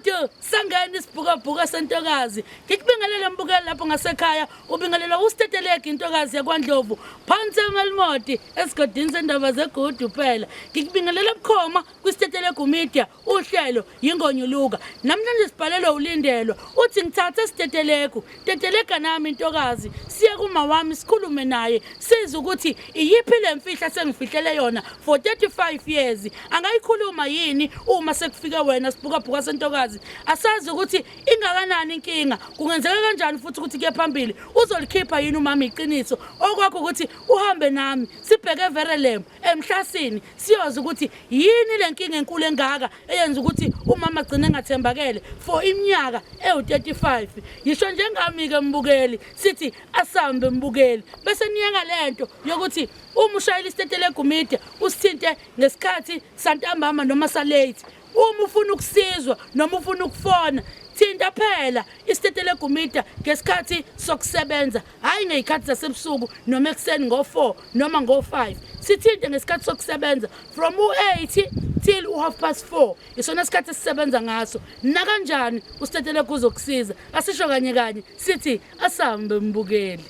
Dudu sangena isibhukabhuka sentokazi. Ngikubingelele mbukeli lapho ngasekhaya, ubingelelwa uStetelegu intokazi yakwaNdlovu phansi eMelimoti esigodini sendaba zegudu phela. Ngikubingelele bukhoma kwiStetelegu Media uhlelo yingonyuluka. Namhlanje sibhalelwe uLindelwa uthi ngithathe Stetelegu, tetelega nami intokazi siye kuma wami sikhulume naye sizwe ukuthi iyiphi le mfihla sengifihlele yona for 35 years. Angayikhuluma yini uma sekufike wena sibhukabhuka sentokazi? Asazi ukuthi ingakanani inkinga, kungenzeka kanjani futhi ukuthi kuye phambili. Uzolikhipha yini umama iqiniso? Okwakho ukuthi uhambe nami sibheke eVerelem emhlasini siyoza ukuthi yini le nkinga enkulu engaka eyenza ukuthi umama agcine engathembakele for iminyaka ewu-35. Yisho njengami-ke mbukeli, sithi asambe mbukeli, bese niyeka lento yokuthi uma ushayela iStetelegu Media usithinte ngesikhathi santambama noma sa-late. Uma ufuna ukusizwa noma ufuna ukufona, thinta phela iStetelegu Media ngesikhathi sokusebenza, hhayi ngey'khathi zasebusuku noma ekuseni ngo-4 noma ngo-5. Sithinte ngesikhathi sokusebenza from u-8 till u-half past 4, isona sikhathi esisebenza ngaso. Nakanjani uStetelegu uzokusiza. Asisho kanye kanye sithi asambe mbukeli.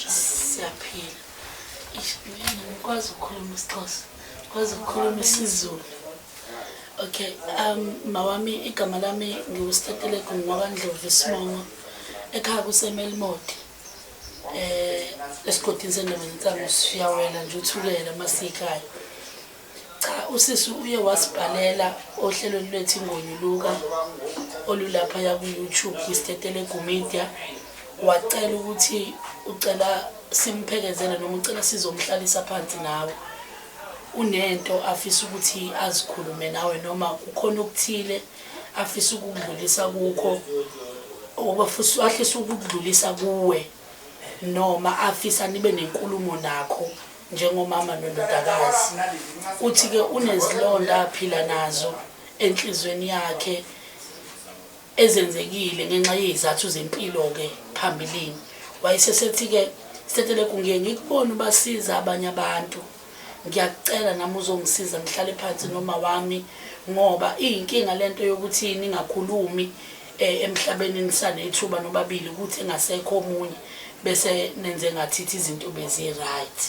Siyaphila. Eish, mina ngikwazi ukukhuluma isiXhosa, ngikwazi ukukhuluma isiZulu. Okay, mawami igama lami ngiwuStetelegu ngwakaNdlovu Simongo. Ekhaya kuseMelimoti. Esigodini sendaba zensangu siyawela nje uThukela masikhaya. Cha, usisi uye wasibhalela ohlelweni lwethu Ingonyuluka olulaphaya ku-YouTube kwiStetelegu Media. Wacela ukuthi ucela simphekezele noma ucela sizomhlalisa phansi nawe. Unento afisa ukuthi azikhulume nawe noma kukhona okuthile afisa ukukudlulisa kukho, afisa ukukudlulisa kuwe noma afisa nibe nenkulumo nakho njengomama nondodakazi. Uthi-ke unezilonda aphila nazo enhliziyweni yakhe ezenzekile ngenxa yezizathu zempilo-ke phambilini. Wayesesethi-ke, Stetelegu, ngiye ngikubone ubasiza abanye abantu, ngiyakucela nami uzongisiza ngihlale phansi noma wami, ngoba iyinkinga lento yokuthi ningakhulumi emhlabeni nisanethuba nobabili, ukuthi engasekho omunye bese nenze ngathithi izinto bezi-right.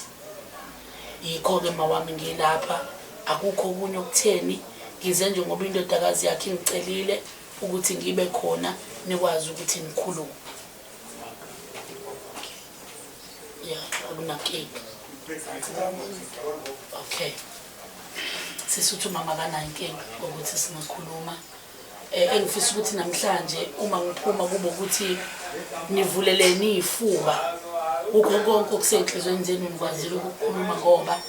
Yikho-ke mawami ngilapha, akukho okunye okutheni, ngize nje ngoba indodakazi yakhe ingicelile ukuthi ngibe khona nikwazi ukuthi nikhulume. Yeah, akunankinga. Okay. Sisi uthi umama akanayo inkinga ngokuthi singakhuluma. Engifisa ukuthi namhlanje uma ngiphuma kube ukuthi nivulelene ifuba kukho konke okusenhlizweni zenu, nikwazile ukukhuluma, ngoba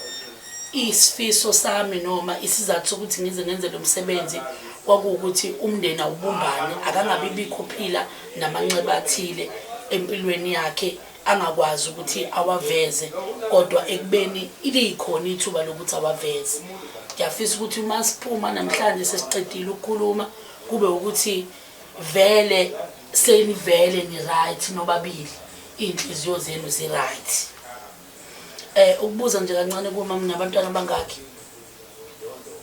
isifiso sami noma isizathu sokuthi ngize ngenze lo msebenzi kwakuwukuthi umndeni awubumbane, akangabi bikho phila namanxeba athile empilweni yakhe angakwazi ukuthi awaveze, kodwa ekubeni likhona ithuba lokuthi awaveze. Ngiyafisa ukuthi uma siphuma namhlanje sesiqedile ukukhuluma kube ukuthi vele senivele ni-right nobabili, iy'nhliziyo zenu zi-right. Ukubuza nje kancane kumama, nabantwana abangaki?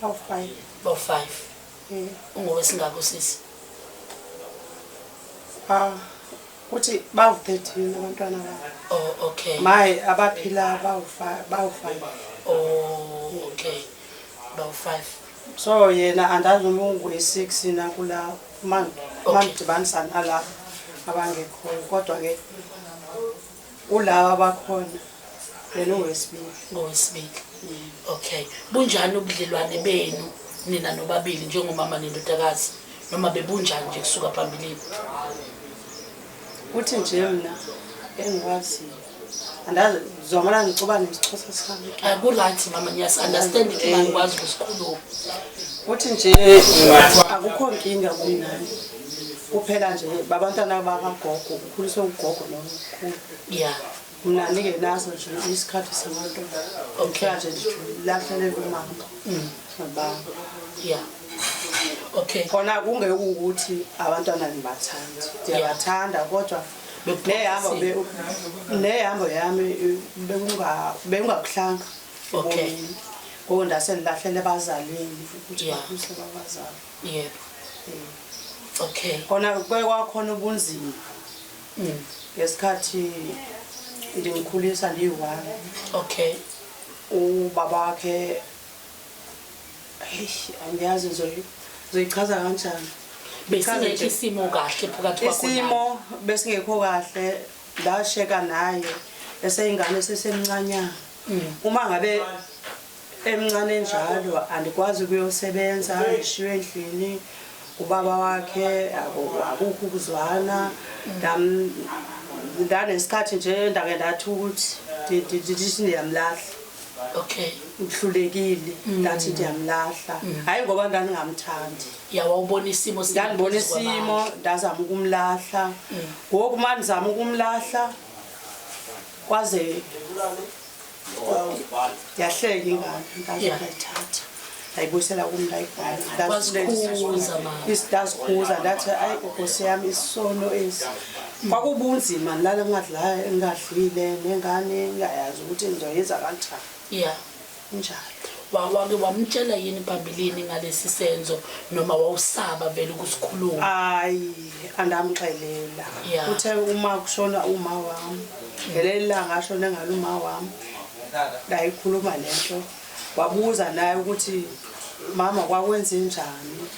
Bawu-5. Bawu-5. Ungowesingaki usisi? Kuthi bawu-13 abantwana babo. Oh, okay. Maye abaphila bawu-5, bawu-5. Oh, okay. Bawu-5. So yena andazi noma ungoyi-6 nakula mandidibanisa nalaba abangekhoyo, kodwa ke kulaba abakhona yena ungowesibili. Ngowesibili. Okay. Bunjani ubudlelwane benu nina nobabili njengomama nendodakazi, noma bebunjani nje kusuka phambilini? Kuthi nje mina engikwaziyo, andazi zomala ngicuba nesiXhosa sami. Ku-right mama, ngiyasi-understand ukuthi ngikwazi ukusikhuluma. Kuthi nje akukho nkinga kumnani, kuphela nje babantwana bakagogo, ukhuliswe ugogo nomkhulu. Mna ndingenaso nje isikhathi sabantwana. Kuphela nje ndilahlele kumama nobaba. Okay. Khona kungekukuthi abantwana ngibathandi, ndiyabathanda, kodwa nehambo yami bekungakuhlanga ebomini. Ngoku ndase ndilahlele ebazalini ukuthi bakhulise babazali. Yebo. Okay. Kona kuke kwakhona ubunzima ngesikhathi ndimkhulisa ndiyi-one. Okay. Ubaba wakhe, hey, angiyazi ngizoyichaza kanjani. Besingekho isimo kahle phakathi kwakho naye. Isimo besingekho kahle, ndasheka naye eseyingane esesemncanyana. Uma ngabe emncane njalo andikwazi ukuyosebenza, ngishiywe endlini ubaba wakhe, akukho ukuzwana. Ndanesikhathi nje ndake ndathi ukuthi ndithi ndiyamlahla. Okay. Ngihlulekile, ndathi ndiyamlahla, hhayi ngoba ndandingamthandi. Ya, wawubona isimo Ndandibona singaphezu isimo, kwamandla. ndazama ukumlahla. Ngoku uma ndizama ukumlahla kwaze yahleka ingane, ndaze ndayithatha ndayibuyisela kum, ndayibhala. Wazikhuza, mama. Ndazikhuza, ndathi ayi nkosi yami, isono esi. Kwakubunzima, ndilala ngingadlile nengane, ngingayazi ukuthi ngizoyenza kanjani. Njalo. Wake wamtshela yini phambilini ngalesi senzo noma wawusaba vele ukusikhuluma? Hayi, andamxelela. Uthe uma kushona uma wami, ngeleli langa ashone ngalo uma wami, ndayikhuluma lento. Wabuza naye ukuthi mama kwakwenze njani.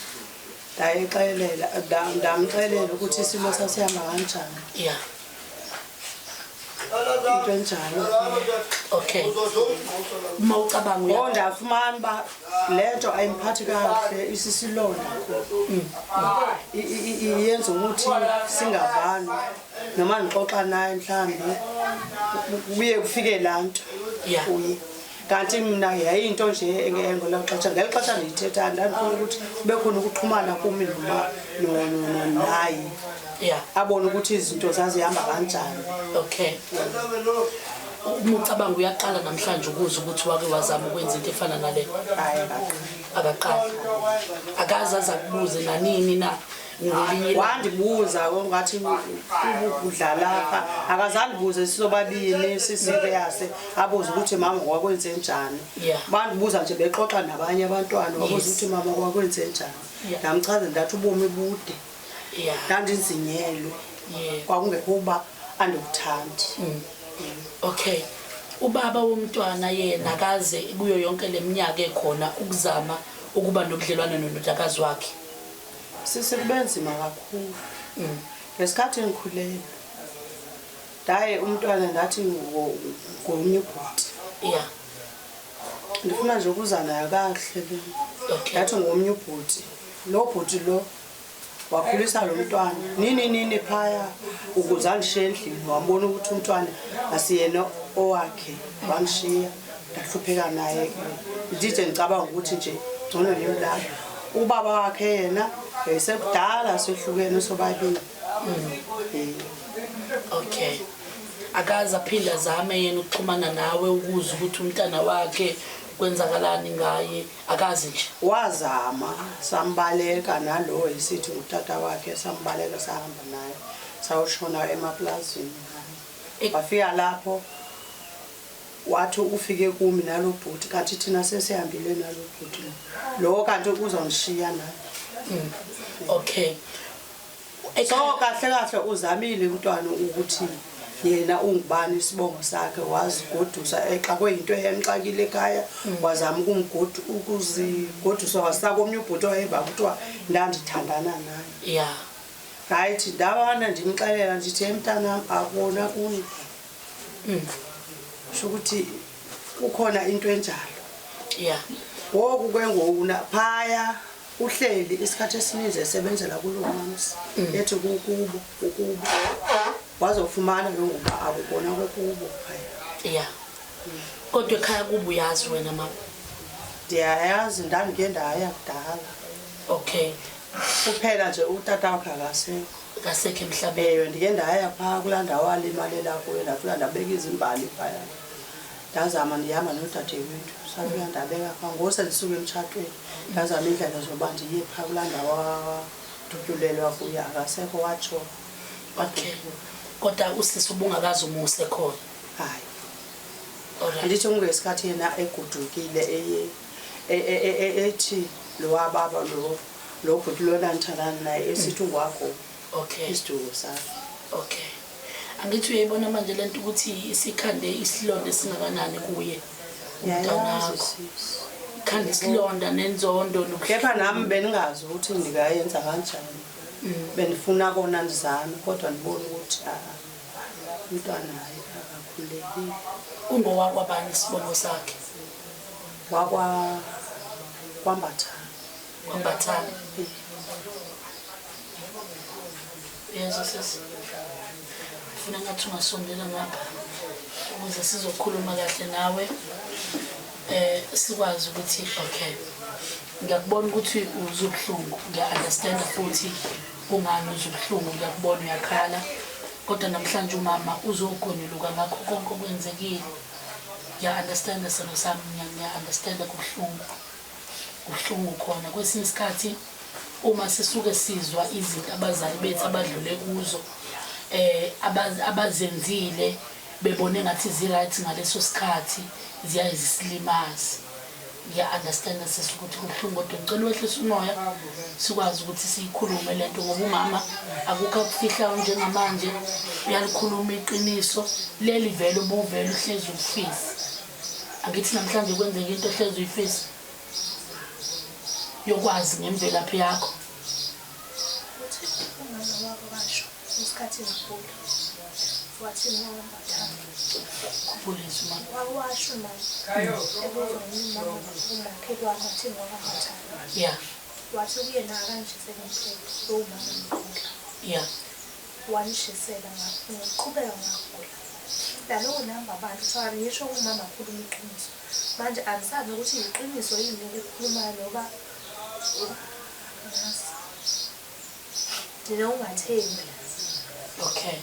Ndayixelela, ndamxelela ukuthi isimo sasihamba kanjani. Into enjalo. Okay. Uma ucabanga uya Oh, ndafumana uba le nto ayimphathi kahle, isisilonda. Iyenza ukuthi singavani. Noma ngixoxa naye mhlambi kuye kufike laa nto kuye. Kanti mna yayinto nje engelo xesha, ngeli xesha ndiyithethayo ndandifuna ukuthi kube khona ukuxhumana kumi noma naye. Abone ukuthi izinto zazihamba kanjani. Okay. Uma ucabanga uyaqala namhlanje ukuzwa ukuthi wake wazama ukwenza into efana nale? Hayi, akaqali. Akaqali. Akaze aze akubuze nanini na ngelinye ilanga? Wandibuza ngathi udlalapha, akazandibuze sisobabini siserious, abuze ukuthi mama wakwenze njani. Bandibuza nje bexoxa nabanye abantwana, wabuza ukuthi mama wakwenze njani. Ndamchaza ndathi ubomi bude. Ndandinzinyelwe. Kwakungekho uba andikuthandi. Okay. Ubaba womntwana yena akaze kuyo yonke le minyaka ekhona ukuzama ukuba nobudlelwane nondodakazi wakhe. Sisi, kube nzima kakhulu. Ngesikhathi ngikhulelwe, ndaye umntwana ndathi ngomnye ubhuti. Ndifuna nje ukuza nayo kakuhle le. Ndathi ngomnye ubhuti. Lo bhuti lo wakhulisa lo mntwana nini nini phaya ukuze andishiye endlini, wambona ukuthi umntwana asiyena owakhe, wamshiya, ndahlupheka naye ke. Ndide ngicabanga ukuthi nje ngcono ndimlahla. Ubaba wakhe yena yayisekudala sehlukene sobabili. Okay. Akaze aphinde azame yena ukuxhumana nawe ukuze ukuthi umntana wakhe kwenzakalani ngaye, akazi nje. Wazama, sambaleka nalo esithi ngutata wakhe, sambaleka sahamba naye sayoshona emaplazini. Wafika lapho wathi ufike kumi nalo bhuti, kanti thina sesihambile nalo bhuti lo, kanti uzongishiya naye. Okay. So kahle kahle uzamile umntwana ukuthi yena ungubani isibongo sakhe, wazigodusa exakwe yinto eyayimxakile ekhaya, wazama ukuzigodusa, wasa komnye ubhuti owayeva kuthiwa ndandithandana naye. Right, ndabana ndimxelela ndithi mntanam akubona kuni. Kusho ukuthi kukhona into enjalo. Ngoku ke ngoku phaya uhleli isikhathi esininzi esebenzela kulo mamsi. Ethi kukubo, kukubo. Wazofumana ke ngoku akubona kukubo phaya. Kodwa ekhaya kubo uyazi wena mama? Ndiyayazi, ndandike ndaya kudala. Okay. Kuphela nje utata wakhe akasekho. Akasekho emhlabeni. Ewe, ndike ndaya phaa kulaa ndawo alimalela kuyo, ndafika ndabeka izimbali phaya. Ndazama ndihamba nodadewethu, safika ndabeka phaa. Ngoku sendisuka emtshatweni, ndazama iindlela zoba ndiye phaa kulaa ndawo adutyulelwa kuyo, akasekho, watsho. Okay. Kodwa usisi ubungakaze umuse khona? Hayi. Andithi kungesikhathi yena egodukile ethi lowa baba lo Lo bhuti lona ndithandana naye esithi ungwakho. Okay. Isiduko sakhe. Okay. Angithi uyayibona manje lento ukuthi isikhande isilonda esingakanani kuye Uyayazi umntanakho. sisi. Khanda isilonda nenzondo nobuhlungu. Kepha nami bengingazi ukuthi ndingayenza kanjani. Bendifuna kona ndizame kodwa ndibone ukuthi a umntwana hayi akakhululekile. Ungowakwabani isibongo sakhe? Wakwa kwambathana. Kwambathana. Uyezwa sisi? Funa ngathi ungasondela ngapha ukuze sizokhuluma kahle nawe. Sikwazi ukuthi okay. Ngiyakubona ukuthi uzubuhlungu, ngiya-understand futhi kungani uzubuhlungu, ngiyakubona uyakhala. Kodwa namhlanje umama uzogonyuluka ngakho konke okwenzekile. Ngiya-understand seno sami, ngiya-understand kubuhlungu. Kubuhlungu khona kwesinye isikhathi uma sisuke sizwa izinto abazali bethu abadlule kuzo abazenzile bebone ngathi zi-right ngaleso sikhathi ziyaye zisilimaze. Ngiya-understand sisi ukuthi kubuhlungu kodwa ngicela wehlise umoya sikwazi ukuthi siyikhulume lento ngoba umama akukho akufihlayo njengamanje uyalikhuluma iqiniso leli vele ubuvele uhlezi ufisa. Angithi namhlanje kwenzeka into ohlezi uyifisa yokwazi ngemvelaphi yakho. Uthi umama wabo basho ngesikhathi ngigula wathi ngowambathana. Khuphulisa umama. Washo mama ebuzwa ngumama umakhelwane wathi ngowambathana. Yeah. Wathi kuyena akangishisele impepho lowo mama ngigula. Yeah. Wanishisela ngaqhubeka ngagula. Nalowo namba abantu kuthiwa ngisho umama akhuluma iqiniso. Manje angisazi ukuthi iqiniso yini elikhulumayo noba angazi. Nina ungathembi. Okay.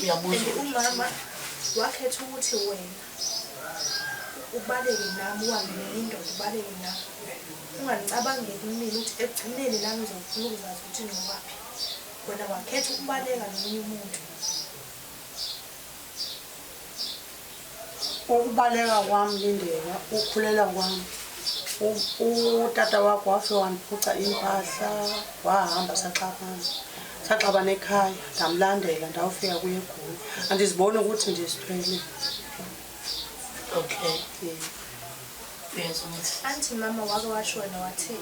Uyabuzwa. And umama wakhetha ukuthi wena ubaleke nami uhambe nenye indoda ubaleke nami. Ungangicabangeli kumina ukuthi ekugcineni nami ngizofuna ukuzazi ukuthi ngiwaphi. Wena wakhetha ukubaleka nomunye umuntu. Ukubaleka kwami Lindeka, ukukhulela kwami. Utata wakho wafika wandiphuca impahla, wahamba saxabana. Saxabana ekhaya, ndamlandela ndawufika kuye eGoli. Andiziboni ukuthi ndizithwele. Okay. Uyezwa ngithi. Anti mama wake washo wena wathi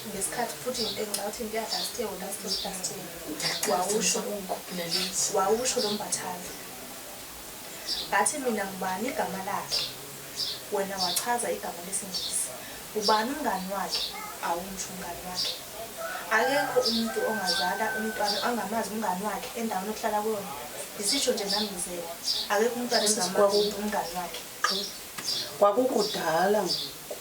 ngesikhathi futhi into engicabanga ukuthi into ya last year or last last year. Wawusho ungikhuphulelisa. Wawusho lo mbathana. Ngathi mina ngubani igama lakhe? Wena wachaza igama lesiNgisi. Ubani umngani wakhe? Awumsho umngani wakhe. Akekho umuntu ongazala umntwana angamazi umngani wakhe endaweni okuhlala kuyona. Ngisisho nje nami ngizele. Akekho umntwana engamazi umngani wakhe. Kwakukudala ngoku.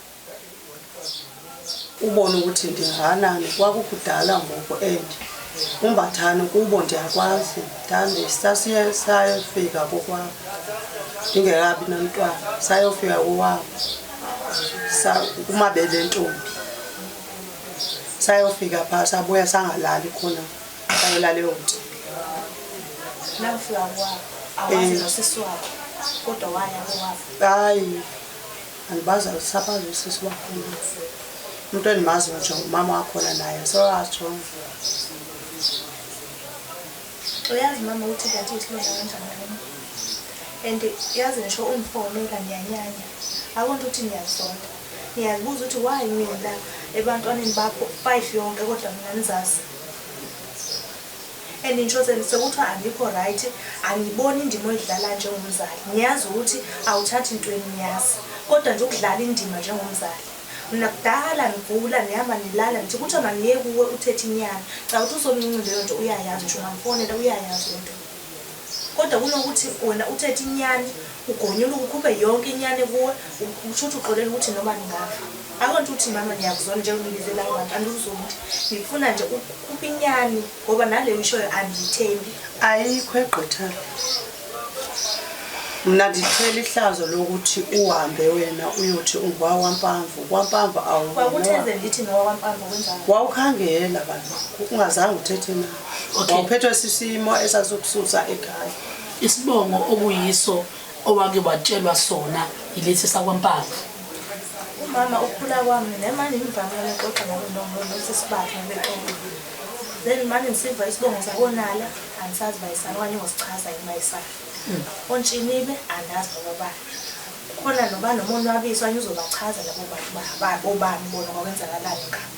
Ubone ukuthi ndinganani kwakukudala ngoku and umbathane kubo ndiyakwazi. Ndande sasiye sayofika kokwabo. Ndingekabi namntwana sayofika kowabo. Kumabele entombi. Sayofika phaa sabuya sangalali khona. Sayolala ehotela. Nawufika kwabo awazi nosisi wakho kodwa waya kowabo. Hayi, andibazi sabazi usisi wakhona. Umuntu endimaziyo nje ngumama wakhona naye sowatsho. Uyazi mama ukuthi kanti isilonda kanjani nami. And yazi ngisho ungifonela ngiyanyanya. Akonto ukuthi ngiyazonda. Ngiyazibuza ukuthi why mina ebantwaneni bakho 5 yonke kodwa mina nizazi. And ngisho sekuthiwa angikho right, angiboni indima oyidlala njengomzali. Ngiyazi ukuthi awuthathi intweni ngiyazi. Kodwa nje ukudlala indima njengomzali. Mina kudala ngigula nihamba nilala ngithi kuthiwa mangiye kuwe uthethe inyanga. Cha uthi usomncinci leyo nto uyayazi ngisho ungamfonela uyayazi leyo nto. Kodwa kunokuthi wena uthethe inyani ugonyuluke ukhuphe yonke inyani kuwe usho ukuthi uxolela ukuthi noma ningafa. Akonto ukuthi mama ngiyakuzona njengoba ngibizela abantu andizokuthi ngifuna nje ukukhupha inyani ngoba naleyo ishoyo angiyithembi. Ayikho egqitha. Mna ndithwele ihlazo lokuthi uhambe wena uyothi ungowakwaMpamvu. KwaMpamvu awu. Kwakutheze ndithi ngowakwaMpamvu kwenzani? Wawukhangela kaloku ungazange uthethe naye. Okay. Wawuphethwe sisimo esasukususa ekhaya. Isibongo okuyiso owake watshelwa sona yilesi sakwaMpamvu. Umama ukhula kwami nemanje ngivame ukuxoxa nabo nosisi bakhe bexoxa. Then manje ngisiva isibongo sakonala angisazi bayisana okanye ungosichaza yini bayisana. Ontshinibe andazi baba bani. Khona noba nomonwabiso okanye uzobachaza labo bantu bobani bona kwakwenzakalani ngabo.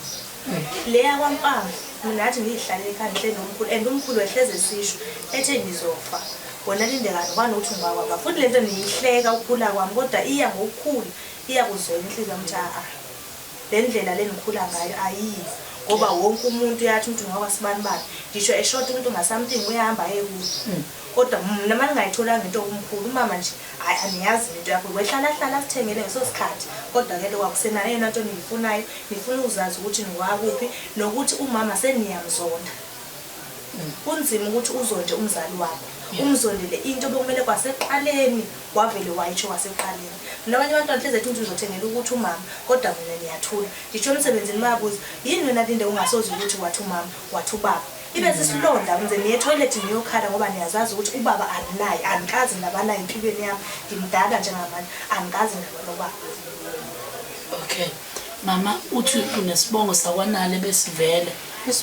Leya kwaMpango mina ngathi ngiyihlalele ekhaya ngihleli nomkhulu and umkhulu wehleze esisho ethe ngizofa. Wena Lindekani kwanokuthi ungakwaba futhi lento niyihleka ukukhula kwami kodwa iya ngokukhula iyakuzwela inhliziyo yami ukuthi a le ndlela le ngikhula ngayo ayiyo ngoba wonke umuntu uyathi umuntu ngawasibani bani ngisho eshota umuntu nga-something uyahamba aye kuyo kodwa mna uma ngingayitholanga into kumkhulu umama nje hhayi aniyazi into yakho wehlala hlala asithengele ngeso sikhathi kodwa-ke lokho akusenayo eyona nto niyifunayo nifuna ukuzazi ukuthi niwakuphi nokuthi umama seniyamzonda. Kunzima ukuthi uzonde umzali wakho umzondele into bekumele kwasekuqaleni wavele wayitsho kwasekuqaleni. Mina abanye abantwana hlezi ethi umuntu uzothengela ukuthi umama kodwa mina niyathula. Ngisho emsebenzini bayabuza yini wena Linde ungasoze ukuthi wathi umama wathi ubaba. Ibe sisilonda ngize niye etoilet niyokhala ngoba niyazazi ukuthi ubaba anginaye angikaze nabanaye empilweni yami ngimdala njengamanje angikaze ngaba nobaba. Okay. Mama uthi unesibongo sakwanale besivele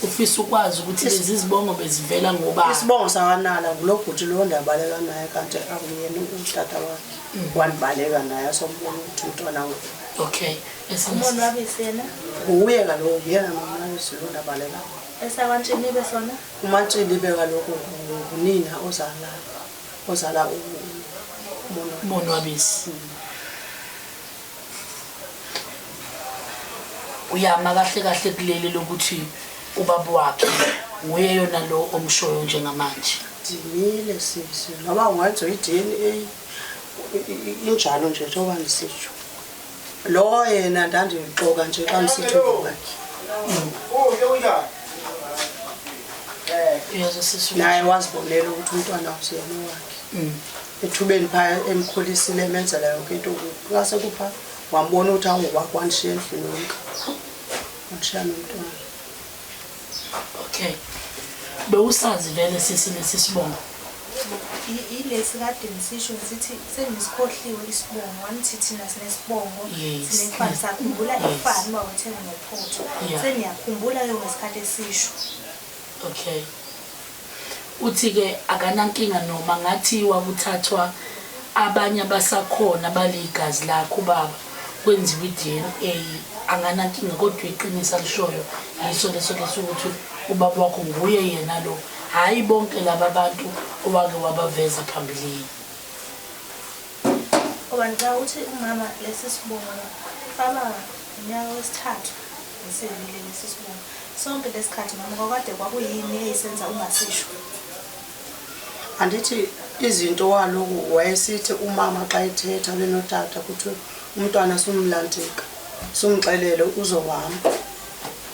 ufisa ukwazi ukuthi lezi zibongo bezivela ngobani. Isibongo sakwanala ngulo bhuti lo ndabaleka naye kanti akuyena utata wakhe. Wandibaleka naye asombona ukuthi umntwana wakhe. Okay. Umonwabisi yena? Nguye kaloku yena nomonwabisi lo ndabaleka. EsakwaNtshinibe sona? UMantshinibe kaloku ngunina ozala ozala uMonwabisi. Uyama kahle kahle kuleli lokuthi ubaba wakhe nguye yona lo omshoyo njengamanje. Ndimile sisi noba ungenza i-DNA injalo nje njengoba ndisitsho. Lo yena ndandixoka nje xa ndisithi ngowakhe. Uyezwa sisi? Naye wazibonela ukuthi umntwana awusiyena owakhe. Ethubeni phaya emkhulisile emenzela yonke into kwase kupha wambona ukuthi awukwakho wanishiya endlini yonke. Wanishiya nomntwana. Okay. Bewusazi vele sisi lesi sibongo? Ilesi kade ngisisho ngisithi sengisikhohliwe isibongo wanithi thina sinesibongo sinefani sakhumbula ifani uba wethenga nophotho seniyakhumbula-ke ngesikhathi esisho. Okay. Uthi-ke akanankinga noma ngathiwa kuthathwa abanye abasakhona baligazi lakho ubaba kwenziwa i-DNA anganankinga kodwa iqiniso alishoyo yiso leso leso ukuthi ubaba wakho nguye yena lo hhayi bonke laba bantu owake wabaveza phambilini. Ngoba ngicabanga ukuthi umama lesi sibongo baba unyaka wesithathu ngisivile lesi sibongo. Sonke lesikhathi mama kwakade kwakuyini eyisenza ungasisho? Andithi izinto waloku wayesithi umama xa ethetha benotata kuthiwe umntwana sumlantika sumxelele uzohamba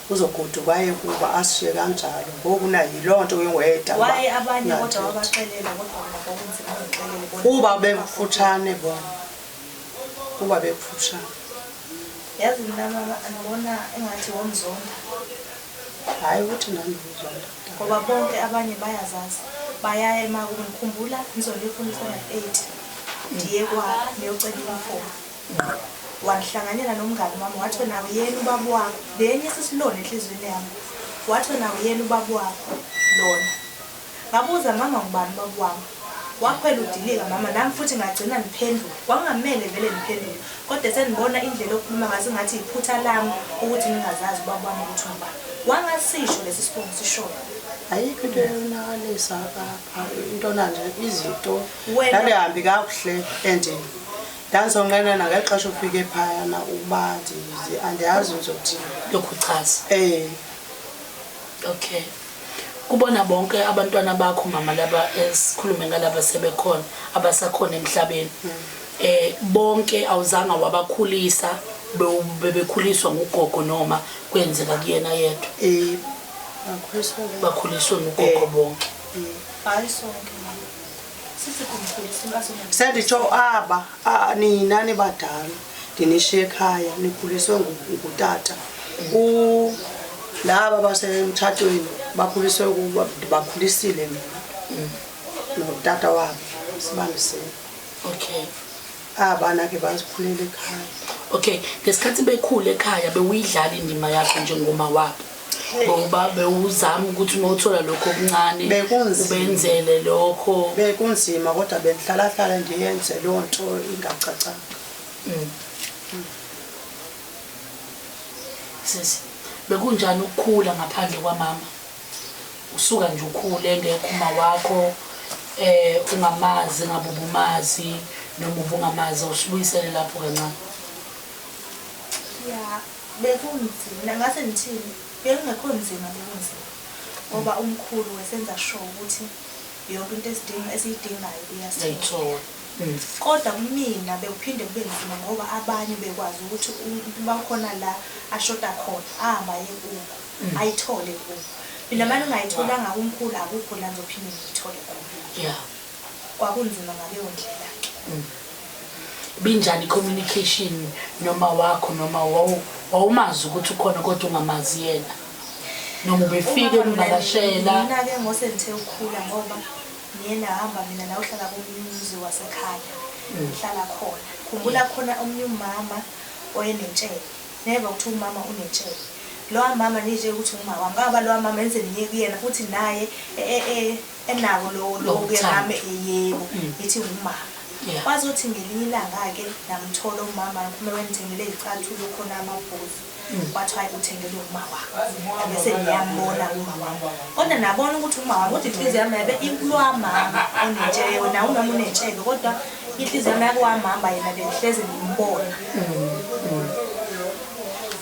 uzogoduka aye kuba asishiye kanjalo ngoku na yiloo nto ke ngoyeda uba Waye abanye kodwa ungathethi. wabaxelela kodwa wena kwakunzima ungixelele bona. Kuba bekufutshane bona kuba bekufutshane. Yazi mina mama ngibona engathi womzonda. Hayi ukuthi ndandikuzonda. Ngoba bonke abanye bayazazi. Bayaya emakubo ngikhumbula ngizolifuna i-standard 8. Ndiye kwakho ngiyocela uniform. Wangihlanganyela nomngani wami wathi wena uyena ubaba wakho. Lenye sisilonda enhliziyweni yami. Wathi wena uyena ubaba wakho lona. Ngabuza mama ngubani ubaba wami. Wakhwela udilika mama nami futhi ngagcina ngiphendula. Kwakungamele vele ngiphendule. Kodwa senibona indlela okhuluma ngazo ngathi iphutha lami ukuthi ngingazazi ubaba wami ukuthi ungubani. Wangasisho lesi sibongo sishoyo. Ayikho into eyonakalisa apha intona nje izinto Wena- ndandihambi kakuhle and ndandisonqena nangexesha ufike phayana ukuba andiyazi ndizothini. Yokuchaza. Okay. Kubona bonke abantwana bakho mama laba esikhulume ngalaba sebekhona abasakhona emhlabeni. Bonke awuzanga wabakhulisa bebekhuliswa ngugogo noma kwenzeka kuyena yedwa? Bakhuliswa Bakhuliswe ngugogo bonke. Hayi sonke mama. Sisi kumkhulisa asona. Senditsho aba nina nibadala ndinishiye ekhaya nikhuliswe ngutata. Laba basemtshatweni bakhuliswe kuba ndibakhulisile mina notata wabo sibambisene. Okay. Abana ke bazikhulela ekhaya. Okay, ngesikhathi bekhula ekhaya bewuyidlala indima yakho njengoma wabo. Ngoba bewuzama ukuthi uma uthola lokho okuncane ubenzele lokho. Bekunzima kodwa bengihlalahlala ndiyenze leyo nto ingacacanga. Sisi, bekunjani ukukhula ngaphandle kwamama? Usuka nje ukhule engekho uma wakho ungamazi ngabe ubumazi noma ubungamazi awusibuyisele lapho kancane. Ya, bekunzima ngase ngithini bekungekho nzima bekunzima ngoba umkhulu wesenza sure ukuthi yonke into esidinga esiyidingayo uyasithola. Kodwa kumina bekuphinde kube nzima ngoba abanye bekwazi ukuthi uba khona la ashoda khona ahamba aye kubo ayithole kubo. Mina manje ungayitholanga kumkhulu akukho la ngizophinde ngiyithole khona. Yeah. Kwakunzima ngaleyo ndlela-ke. Binjani communication noma wakho noma wawumazi ukuthi ukhona kodwa ungamazi yena? Noma ubefike emvakashela? Mina-ke ngose ngithe ukukhula ngoba ngiye nahamba mina nayohlala komunye umuzi wasekhaya. Ngihlala khona. Khumbula khona omunye umama oyenentshebe. Neva ukuthi umama unentshebe. Lowa mama nitshele ukuthi ngumama wami. Ngaba lowa mama enze ngiye kuyena futhi naye enako lo lo kuye nami yebo ngithi ngumama. Kwazothi ngelinye ilanga-ke namthola umama ngiphume wengithengele izicathulo khona amabhuzu. Kwathiwa hayi uthengelwe uma wakho. Bese ngiyambona uma wami. Kodwa nabona ukuthi uma wami kodwa inhliziyo yami yabe ikulowa mama onentshebe wena umama unentshebe kodwa inhliziyo yami yakuwamama yena bengihleze ngimbona.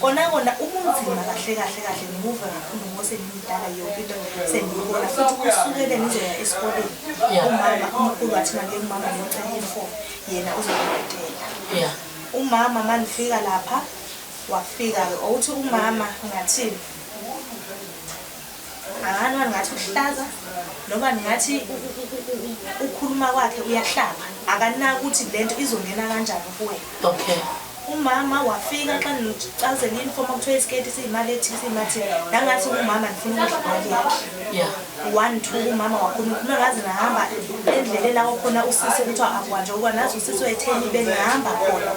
Kona kona ubunzima kahle kahle kahle ngibuve kakhulu ngoba sengimdala yonke into sengiyibona futhi kusukele ngizoya esikoleni. Umama umkhulu wathi mangiye kumama ngiyocela i-uniform yena uzongibhadela. Umama manifika lapha wafika-ke ukuthi umama ngathini angani ngathi uhlaza noma ngathi ukhuluma kwakhe uyahlaba akanaka ukuthi lento izongena kanjani kuwena. Okay. Umama wafika xa ngicazela i-uniform kuthiwa isiketi siyimali ethile siyimali nangathi umama ngifuna ukudla imali yakhe. Yeah. 1 2 umama wakhuluma ukhuluma ngaze ngahamba endleleni lapho khona usisi kuthiwa akwanje ukuba nazi usisi wetheni bengihamba khona.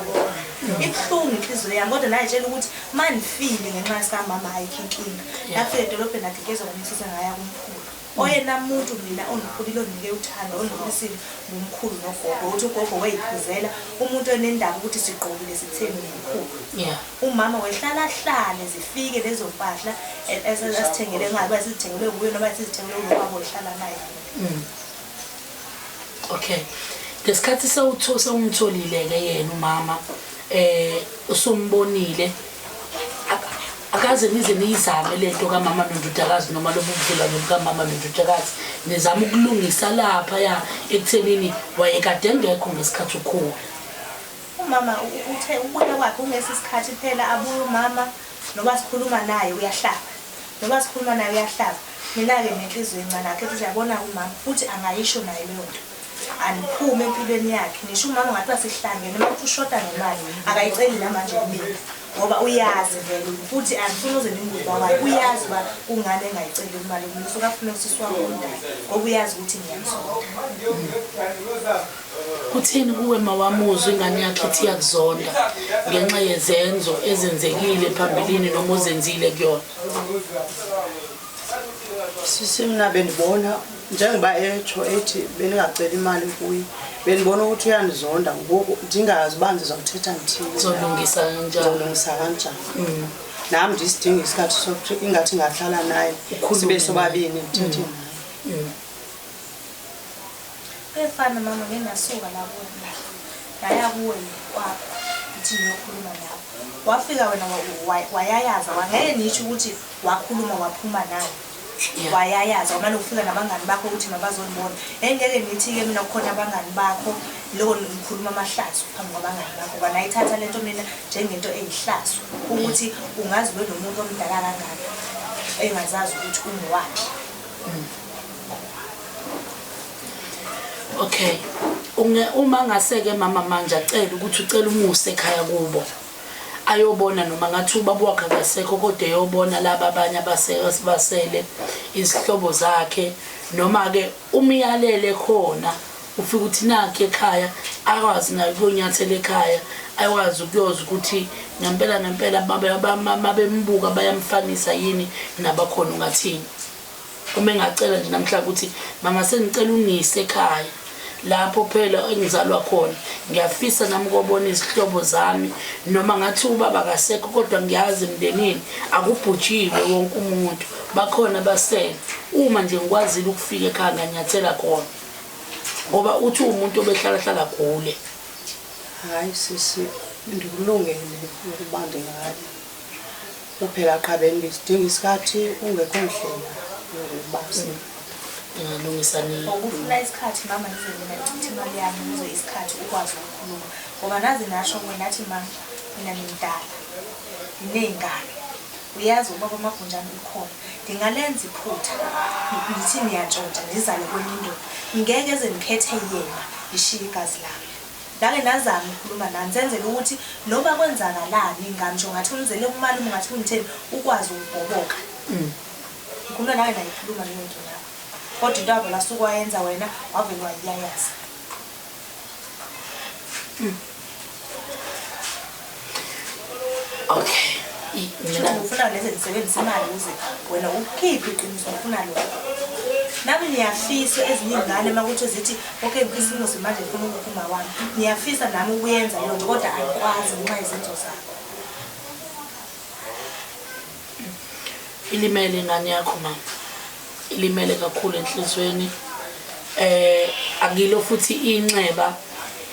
Ibuhlungu inhliziyo yami kodwa nayitshela ukuthi manifile ngenxa sikamama ayikho inkinga. Ngafika edolobheni ngagigeza ngomsisi ngaya kumkhulu. Oyena muntu mina ongikhulile onginike uthando ongikhulisile ngumkhulu nogogo ukuthi ugogo wayiphuzela umuntu onendaba ukuthi sigqokile sitheni ngumkhulu. Umama wehlala hlale zifike lezo mpahla esithengele ngabe sizithengelwe nguye noma sizithengelwe ubaba ohlala naye. Okay. Ngesikhathi sewumtholile ke yena umama usumbonile akaze nize niyizame lento kamama nondodakazi noma lobu budlelwane bukamama nondodakazi nizama ukulungisa lapha ya ekuthenini wayekade engekho ngesikhathi ukhula. Umama uthe ukubuya kwakhe ungesi isikhathi phela abuye umama noba sikhuluma naye uyahlaba. Noba sikhuluma naye uyahlaba. Mina-ke nenhliziyo encane akhe futhi uyabona umama futhi angayisho naye leyo nto. Aniphume empilweni yakhe. Nisho umama ngathiwa sihlangene uma kuthi ushoda ngemali akayiceli namanje kumina ngoba uyazi vele futhi andifuni uze ndimbuze uba wayo uyazi uba kungani engayiceli imali kumina usuke afune usisi wami omdala ngoba uyazi ukuthi ngiyamzonda. Kuthini kuwe mawamuzwa ingane yakhe ithi iyakuzonda ngenxa yezenzo ezenzekile phambilini noma ozenzile kuyona? Sisi mina bendibona njengoba etsho ethi bendingaceli imali kuye bendibona ukuthi uyandizonda ngoku ndingazi uba ndizawuthetha ndithini. Uzolungisa kanjani? Ndizolungisa kanjani? Nami ndisidinga isikhathi sokuthi ingathi ngahlala naye sibe sobabini ndithethe naye. Kuyefana mama ngengasuka la kuwe ngaya kuwe kwakho ngithi ngiyokhuluma nawe. Wafika wena wayayaza wangeke ngisho ukuthi wakhuluma waphuma nawe. Wayayaza wamane ufika nabangani bakho ukuthi mabazonibona. Engeke ngithi-ke mina kukhona abangani bakho loko ngikhuluma amahlazo phambi kwabangani bakho ngoba nayithatha lento mina njengento eyihlazo ukuthi ungazi ube nomuntu omdala kangaka engazazi ukuthi ungowaphi. Okay. Uma ngaseke mama manje acela ukuthi ucela umuse ekhaya kubo. Ayobona noma ngathi ubaba wakhe akasekho kodwa eyobona laba abanye abasele izihlobo zakhe noma ke umyalele khona ufika uthi nakhe ekhaya akwazi naye ukunyathela ekhaya Ayikwazi ukuyoza ukuthi ngempela ngempela mabembuka bayamfanisa yini nabakhona ungathini. Uma engacela nje namhla ukuthi mama sengicela ungiyise ekhaya lapho phela engizalwa khona ngiyafisa nami ukobona izihlobo zami noma ngathi ubaba akasekho kodwa ngiyazi emndenini akubhujiwe wonke umuntu bakhona basele uma nje ngikwazile ukufika ekhaya nganyathela khona ngoba uthi umuntu obehlala hlala gule. Hayi sisi ndikulungele ukuba ndingaya kuphela qha bendidinga isikhathi kungekho ndlela yokuba Ngingalungisa nini? Ukufuna isikhathi mama ngize mina ngichithe imali yami ukuze isikhathi ukwazi ukukhuluma ngoba naze nasho kuwe nathi mama mina ngimdala nginey'ngane uyazi ubaba uMagunjane ukhona ndingalenza iphutha ngithi niyantshontsha ndizale kwenye indoda ngeke eze ngikhethe yena ngishiye igazi lami. Ngake nazama ukukhuluma nani senzele ukuthi noma kwenzakalani ngami ngisho ngathi ungizele kumalume ngathi ungitheni ukwazi ukubhoboka. Ngikhuluma nawe nayikhuluma leyo nto nawe. Kodwa into wavele wasuke wayenza wena wavele wayiyayaza. Okay. Mina ngifuna lezi ngisebenzisa imali ukuze wena ukhiphe iqiniso ngifuna lokho. Nami ngiyafisa ezinye iy'ngane uma kuthi zithi okay ukhisimusi manje ngifuna ukupha uma wami. Ngiyafisa nami ukuyenza leyo nto kodwa angikwazi ngenxa yezenzo zakho. Ilimele ingane yakho mama. Ilimele kakhulu enhlizweni. Akilo futhi inxeba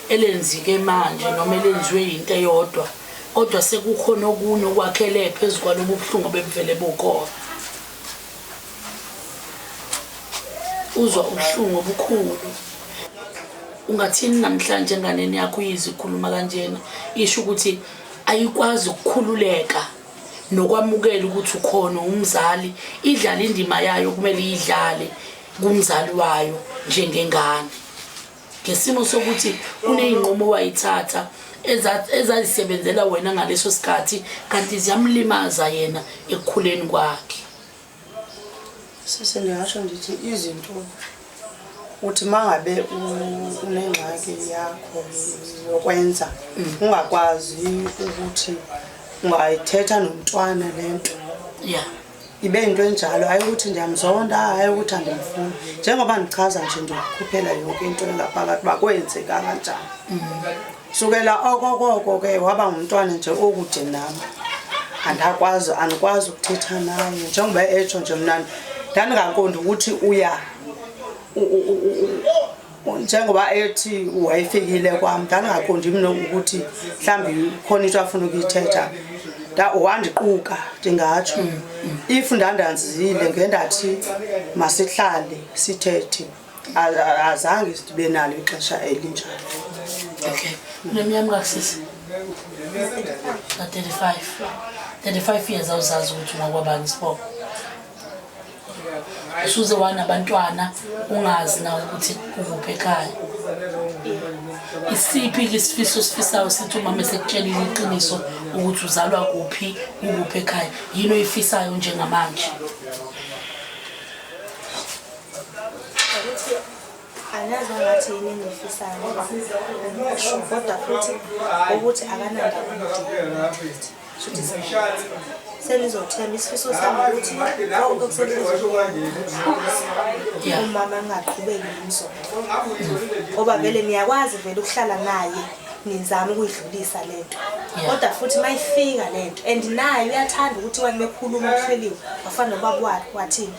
elenzike manje noma elenziwe into eyodwa kodwa sekukhona okunye okwakhele phezu kwalobu buhlungu obebuvele bukhona. Uzwa ubuhlungu obukhulu. Ungathini namhlanje enganeni yakho uyizwe ikhuluma kanjena isho ukuthi ayikwazi ukukhululeka nokwamukela ukuthi ukhona umzali idlala indima yayo kumele iyidlale kumzali wayo njengengane ngesimo sokuthi kuney'nqumo wayithatha ezazisebenzela wena ngaleso sikhathi kanti ziyamlimaza yena ekukhuleni kwakhe. Sisi ndingasho ndithi izinto uthi mangabe unengxaki yakho yokwenza ungakwazi ukuthi ungayithetha nomntwana le nto. Ibe into enjalo, hayi ukuthi ndiyamzonda, hayi ukuthi andimfuni. Njengoba ndichaza nje ndikukhuphela yonke into engaphakathi uba kwenzeka kanjani. Sukela okokoko ke waba ngumntwana nje okude nam. Andakwazi, andikwazi ukuthetha naye njengoba etsho nje mna ndandingaqondi ukuthi uya njengoba ethi wayefikile kwam ndandingaqondi mna ukuthi mhlawumbi khona into afuna ukuyithetha. Wandiquka ndingatsho. If ndandanzile ngendathi masihlale sithethe. Azange sibe nalo ixesha elinjalo. Okay. Uneminyaka emingaki sisi? Na 35. 35 years awuzazi ukuthi ungakwabani isibongo. Usuze wanabantwana ungazi nawe ukuthi ukuphi ekhaya. Isiphi ke isifiso osifisayo sithi umama esekutshelile iqiniso ukuthi uzalwa kuphi, ukuphi ekhaya. Yini oyifisayo njengamanje? Ukuthi angazi ngathi yini engiyifisayo ngoba angisho kodwa futhi ukuthi akanandaba nomndeni. Shuthi senizothemba isifiso sami ukuthi konke kusenhliziyweni umama angaqhubeki nomzonto ngoba vele niyakwazi vele ukuhlala naye nizama ukuyidlulisa lento kodwa futhi mayifika lento and naye uyathanda ukuthi wani mekhuluma kuhleliwe wafana nobaba wakhe wathini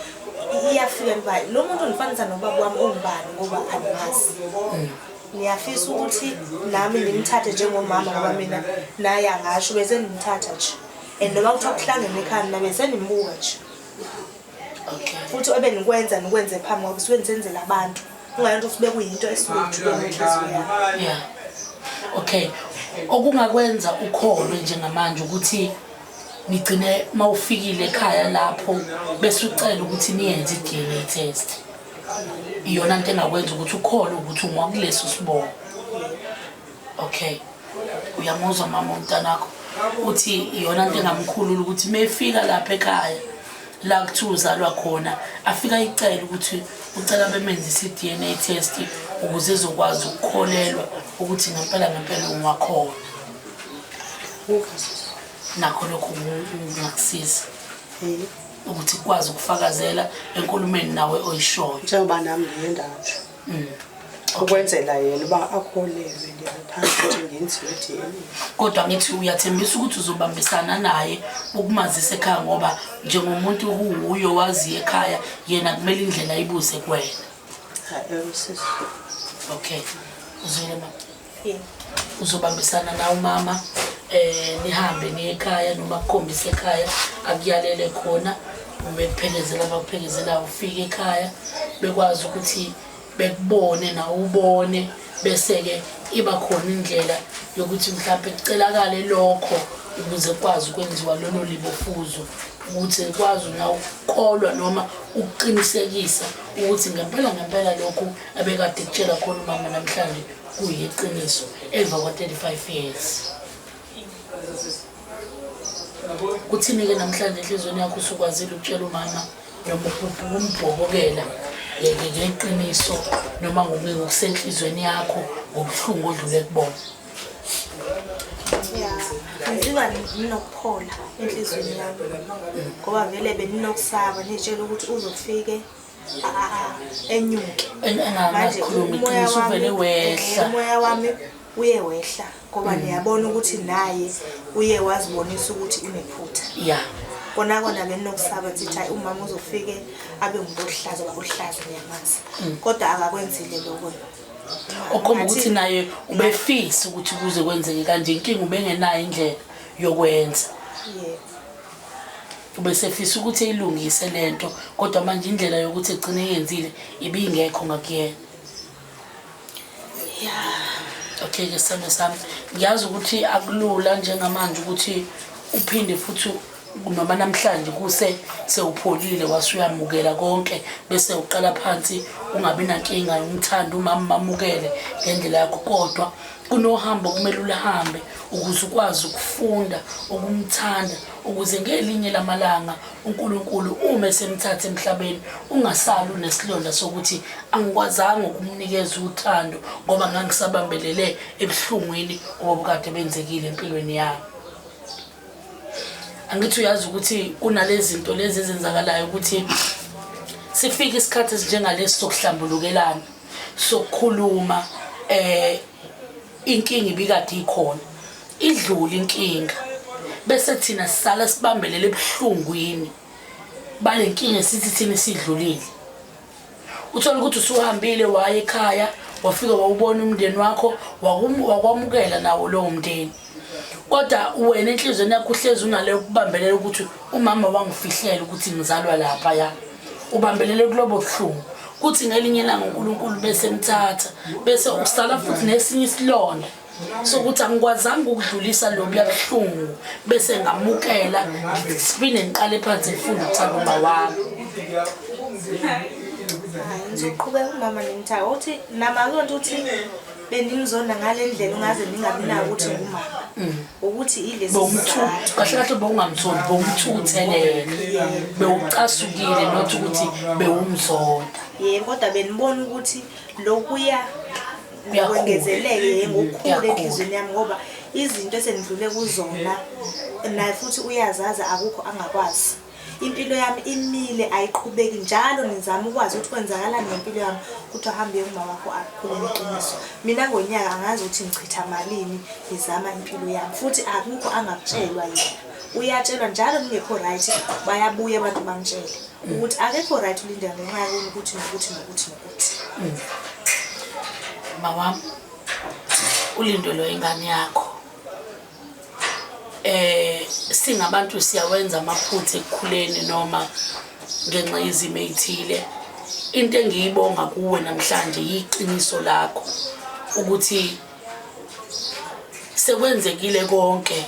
iyafika niba lo muntu undifanisa nobaba wami ongubani ngoba angimazi. Ngiyafisa ukuthi nami ngimthathe njengomama ngoba mina naye angasho bese ngimthatha nje and noma kuthiwa kuhlangene ekhaya mina bese ngimbuka nje. Futhi ebenikwenza nikwenze phambi kwakho suke nisenzela abantu kungayonto ukuthi bekuyinto esuke ijule ngenhliziyo yakho. Yeah. Okay. Okungakwenza ukholwe njengamanje ukuthi nigcine mawufikile ekhaya lapho bese ucela ukuthi niyenze i-DNA test. Iyona nto engakwenza ukuthi ukholwe ukuthi ungowakuleso sibongo. Okay. Uyamuzwa mama umntanakho uthi iyona nto engamkhulula ukuthi mefika lapha ekhaya la kuthiwa uzalwa khona afika ayicele ukuthi ucela bemenzise i-DNA test ukuze ezokwazi ukukholelwa ukuthi ngempela ngempela ungakhona. Buka sisi. Nakho lokhu kungakusiza Eh, ukuthi kukwazi ukufakazela enkulumeni nawe oyishoyo. Njengoba nami ndiye ndatsho. Ukwenzela yena uba akholelwe ndiyathanda ukuthi ngenziwe i-DNA. Kodwa ngithi uyathembisa ukuthi uzobambisana naye ukumazisa ekhaya ngoba njengomuntu kuwuyo waziyo ekhaya yena kumele indlela ayibuze kuwena. Hayi, ewe sisi. Okay. Uzwile mama? Yebo. Uzobambisana nawe umama nihambe niye ekhaya noma kukhombise ekhaya akuyalele khona ubekuphelezela abakuphelezelayo ufike ekhaya bekwazi ukuthi bekubone nawe ubone bese-ke iba khona indlela yokuthi mhlawumpe kucelakale lokho ukuze kukwazi ukwenziwa lolo libofuzo ukuthi kwazi na ukukholwa noma ukuqinisekisa ukuthi ngempela ngempela lokhu abekade kutshela khona umama namhlanje kuyiqiniso emva kwa-35 years. Kuthini-ke namhlanje enhliziyweni yakho usukwazile ukutshela umama noma ukumbhobokela ngeqiniso noma ngokusenhliziyweni yakho ngobuhlungu odlule kubona? Ya, ngizizwa nginokuphola enhliziyweni yami ngoba vele beninokusaba nitshela ukuthi uzofike enyuke. Manje Engakhulumi umoya iqiniso wami uvele wehla. Umoya wami uye wehla ngoba niyabona ukuthi naye uye wazibonisa ukuthi unephutha. Ya. Kona kona beninokusaba ngithi hayi umama uzofike abe umuntu oluhlaza ngoba oluhlaza ngiyamazi. Kodwa akakwenzile lokho. Okhomba ukuthi naye ubefisa ukuthi kuze kwenzeke kanje, inkinga ubengenayo indlela yokwenza. Yebo. Ubesefisa ukuthi eyilungise lento kodwa manje indlela yokuthi egcine eyenzile ibingekho ngakuyena. Ya. Okay ke sithando sami, ngiyazi ukuthi akulula njengamanje ukuthi uphinde futhi noma namhlanje kuse sewupholile wasuyamukela konke bese uqala phansi ungabi nankinga umthanda umama mamukele ngendlela yakho, kodwa kunohambo kumele ulihambe ukuze ukwazi ukufunda ukumthanda ukuze ngelinye lamalanga uNkulunkulu uma esemthatha emhlabeni ungasali unesilonda sokuthi angikwazanga ukumnikeza uthando ngoba ngangisabambelele ebuhlungwini obukade benzekile empilweni yami. Angithi uyazi ukuthi kunalezi zinto lezi ezenzakalayo ukuthi sifike isikhathi esinjengalesi sokuhlambulukelana sokukhuluma inkinga ibikade ikhona idlule inkinga bese thina sisala sibambelele ebuhlungwini bale nkinga sithi thina sidlulile. Uthola ukuthi usuhambile waya ekhaya wafika wawubona umndeni wakho wakwamukela nawo lowo mndeni, kodwa wena enhliziyweni yakho uhlezi unaleyo kubambelela ukuthi umama wangifihlela ukuthi ngizalwa lapha ya ubambelele kulobo buhlungu. Kuthi ngelinye ilanga uNkulunkulu bese emthatha bese usala futhi nesinye isilonda sokuthi angikwazanga ukudlulisa lobuya buhlungu bese ngamukela ngiphinde ngiqale phansi ngifunda ukuthanda uma wami. Hayi, ngizoqhubeka umama ngimthanda uthi nama akuyonto ukuthi benimzonda ngale ndlela ungaze ningabi nawo ukuthi ngumama ukuthi ilesi sizathu. Kahle kahle bowungamzondi, bowumthukuthelele, bewucasukile not ukuthi bewumzonda. Yebo, kodwa benibona ukuthi lokuya Kuyakhula. kwengezeleke ngokukhulu Kuyakhula. enhliziyweni yami ngoba izinto esendidlule kuzona naye futhi uyazazi akukho angakwazi. Impilo yami imile ayiqhubeki njalo ngizama ukwazi ukuthi kwenzakalani ngempilo yami ukuthi ahambe uma wakho akhulume iqiniso. Mina ngonyaka angazi ukuthi ngichitha malini ngizama impilo yami futhi akukho angakutshelwa yena. Uyatshelwa njalo ngingekho right bayabuya abantu bangitshele ukuthi akekho right uLinda ngenxa yokuni ukuthi nokuthi nokuthi nokuthi. Mawami ulindelwe ingane yakho. Singabantu siyawenza amaphutha ekukhuleni noma ngenxa yezimo ey'thile. Into engiyibonga kuwe namhlanje yiqiniso lakho ukuthi sekwenzekile konke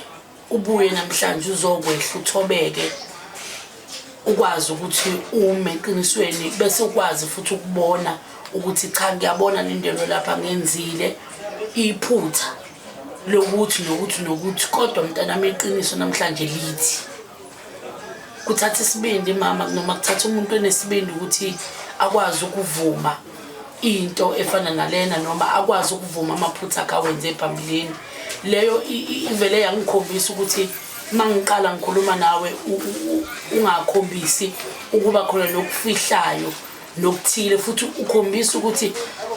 ubuye namhlanje uzokwehla uthobeke ukwazi ukuthi ume eqinisweni bese ukwazi futhi ukubona ukuthi cha ngiyabona nindelo lapha ngenzile iphutha lokuthi nokuthi nokuthi, kodwa mntanami iqiniso namhlanje lithi kuthatha isibindi mama noma kuthatha umuntu onesibindi ukuthi akwazi ukuvuma into efana nalena noma akwazi ukuvuma amaphutha akhe awenze phambilini. Leyo ivele yangikhombisa ukuthi mangiqala ngikhuluma nawe ungakhombisi ukuba khona nokufihlayo nokuthile, futhi ukhombisa ukuthi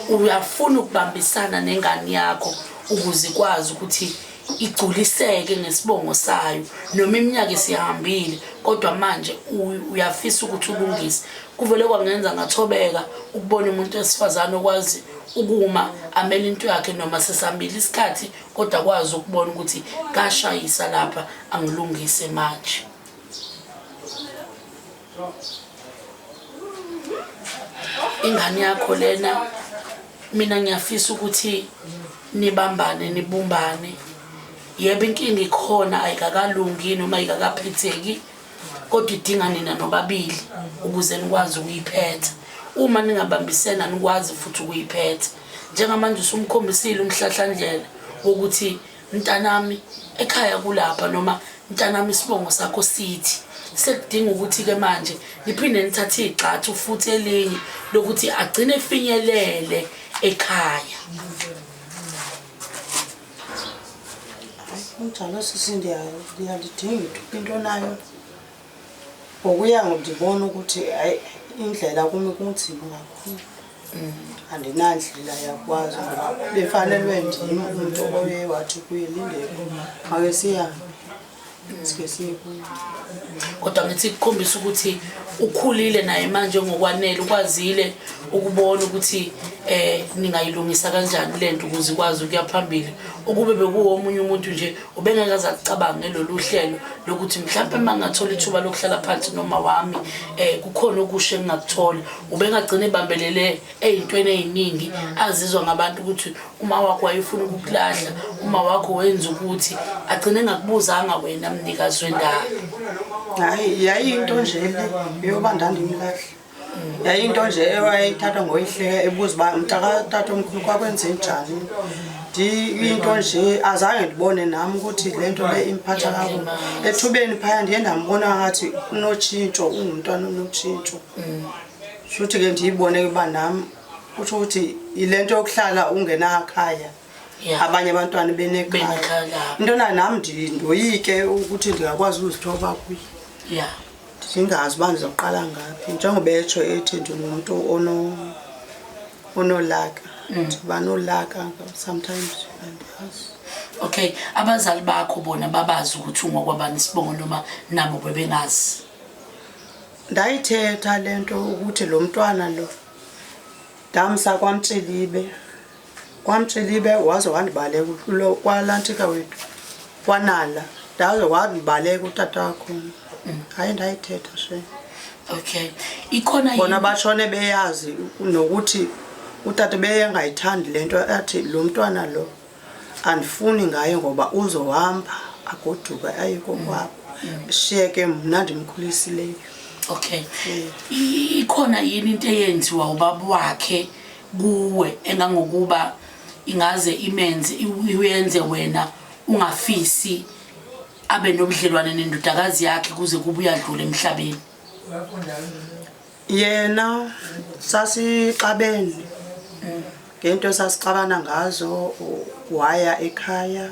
uyafuna ukubambisana nengane yakho ukuze ikwazi ukuthi igculiseke ngesibongo sayo, noma iminyaka isihambile, kodwa manje uyafisa ukuthi ulungise. Kuvele kwangenza ngathobeka ukubona umuntu wesifazane okwazi ukuma amele into yakhe noma sesihambile isikhathi, kodwa kwazi ukubona ukuthi kashayisa lapha, angilungise manje. Ingane yakho lena, mina ngiyafisa ukuthi nibambane, nibumbane. Yebo, inkinga ikhona, ayikakalungi noma ayikakaphetheki, kodwa idinga nina nobabili ukuze nikwazi ukuyiphetha. Uma ningabambisene anikwazi futhi ukuyiphetha. Njengamanje usumkhombisile umhlahlandlela wokuthi mntanami ekhaya kulapha, noma mntanami isibongo sakho sithi. Sekudinga ukuthi-ke manje niphinde nithathe igxathu futhi elinye lokuthi agcine efinyelele ekhaya. Kunjalo sisi, ndiyalidinga ithuba into nayo. Ngokuya ndibona ukuthi hayi, indlela kumi kunzima kakhulu. Andinandlela yakwazi ngoba befanelwe ndim umntu oye wathi kuye lindeko make sihambe sike siye kuye. Kodwa ngithi kukhombisa ukuthi ukhulile naye manje ngokwanele, ukwazile ukubona ukuthi ningayilungisa kanjani lento ukuze ikwazi ukuya phambili. Ukube bekuwomunye umuntu nje ubengeke aze acabange lolu hlelo lokuthi mhlawumbe uma ngingathola ithuba lokuhlala phansi noma wami kukhona okusha engingakuthola, ubengagcina ebambelele ey'ntweni ey'ningi azizwa ngabantu ukuthi uma wakho wayefuna ukukulahla, uma wakho wenza ukuthi agcine engakubuzanga wena mnikazi wendaba. Hayi, yayiyinto nje le yoba ndandimlahla. Yayiyinto nje ewayeyithatha ngoyihleka ebuza uba mntakatatomkhulu kwakwenze njani. Into nje azange ndibone nam ukuthi le nto le imphatha kakubi. Ethubeni phaya ndiye ndambona ngathi unotshintsho, ungumntwana onotshintsho. Shuthi ke ndiyibone uba nam kutsho ukuthi yile nto yokuhlala ungenakhaya, abanye abantwana benekhaya. Benekhaya labo. Into na nam ndoyike ukuthi ndingakwazi uzithoba kuye. Ndingazi uba ndizoqala ngaphi, njengoba etsho ethi ndingumntu onolaka. Ndiba nolaka sometimes, andiyazi. Okay, abazali bakho bona babazi ukuthi ungokwabani isibongo noma nabo bebengazi? Ndayithetha le nto ukuthi lo mntwana lo ndamsa kwaMtshilibe. KwaMtshilibe waze wandibaleka kwalantika wethu, kwanala. Ndaze wandibaleka utata wakhona. Hayi, ndayithetha she. Okay. Ikhona Bona batshone beyazi nokuthi utata beyengayithandi le nto, athi lo mntwana lo andifuni ngaye ngoba uzohamba agoduke aye kokwabo, shiyeke mna ndimkhulisileyo. Okay. Ikhona yini into eyenziwa ubaba wakhe kuwe engangokuba ingaze imenze iyenze wena ungafisi abe nobudlelwane nendodakazi yakhe kuze kube uyadlula emhlabeni? Yena sasixabene ngento esasixabana ngazo, waya ekhaya,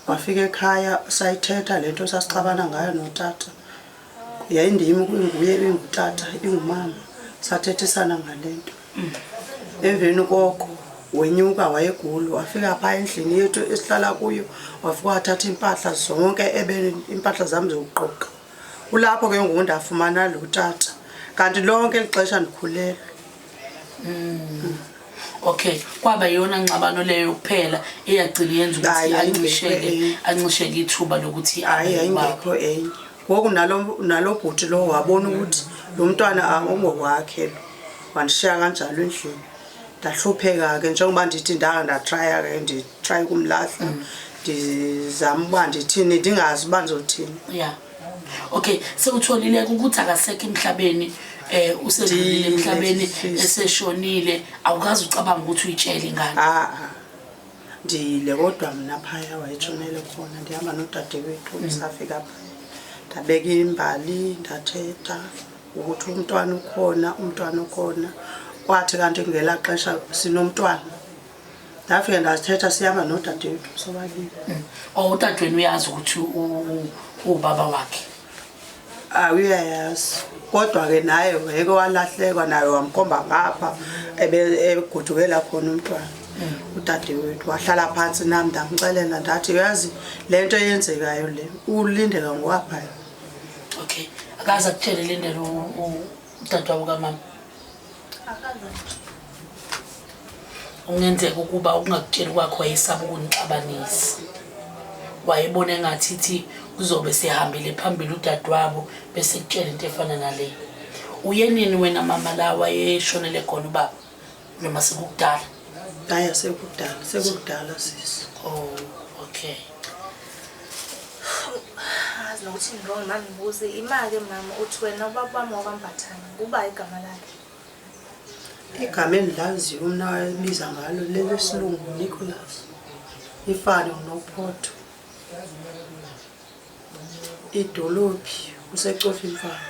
wafika ekhaya sayithetha lento sasixabana ngayo notata. Yayindim, inguye, ingutata, ingumama, sathethisana ngalento. Emveni koko wenyuka wayegula, wafika phaa endlini yethu esihlala kuyo, wafika wathatha iimpahla zonke ebe iimpahla zam zokuqoqa. Kulapho ke ngoku ndafumana lo tata, kanti lonke eli xesha ndikhulelwe. Okay, kwaba yiyona ngxabano leyo kuphela eyagcina yenza ukuthi Hayi, yayingekho enye. ancisheke ithuba lokuthi Hayi, abe ubaba. yayingekho enye. Ngoku nalo bhuti lo wabona ukuthi lo mntwana ungowakhe lo, wandishiya kanjalo endlini. Ndahlupheka ke njengoba ndithi ndaka ndatraya ke, nditraye ukumlahla, ndizama uba ndithini, ndingazi uba ndizothini. Yeah. Okay, sewutholile ukuthi akasekho emhlabeni, usedlulile emhlabeni, Ndile, eseshonile, awukaze ucabanga ukuthi uyitshele ingane? Ah, ndiyile kodwa mna phaya wayetshonele khona, ndihamba nodadewethu, safika phaya ndabeka imbali, ndathetha ukuthi umntwana ukhona, umntwana ukhona. Kwathi kanti ngelaa xesha sinomntwana. Ndafike ndazithetha sihamba nodadewethu sobabili. Oh, udadewenu uyazi ukuthi uwubaba wakhe? Ah, uyayazi. Kodwa-ke naye weke walahlekwa naye wamkhomba ngapha egodukela khona umntwana. Udadewethu wahlala phansi nami ndamxelela ndathi uyazi le nto eyenzekayo le uLindeka ngowaphaya. Okay, akaze akutshele Lindela udadewabo kamama? Kungenzeka ukuba ukungakutsheli kwakho wayesaba ukunixabanisa. Wayebona engathi ithi kuzobe sehambile phambili udadewabo bese kutshela into efana nale. Uye nini wena mama la wayeshonele khona ubaba? Noma sekukudala? Hayi, sekukudala, sekukudala sisi. Oh, okay. Angazi nokuthi ngi-wrong uma ngibuze. Ima-ke mama uthi wena ubaba wami wakwaMbathane, kuba igama lakhe? Igama endilaziyo mna abiza ngalo lelesilungu Nicholas. Ifane uNophotho. Idolophi kuseCofimvaba.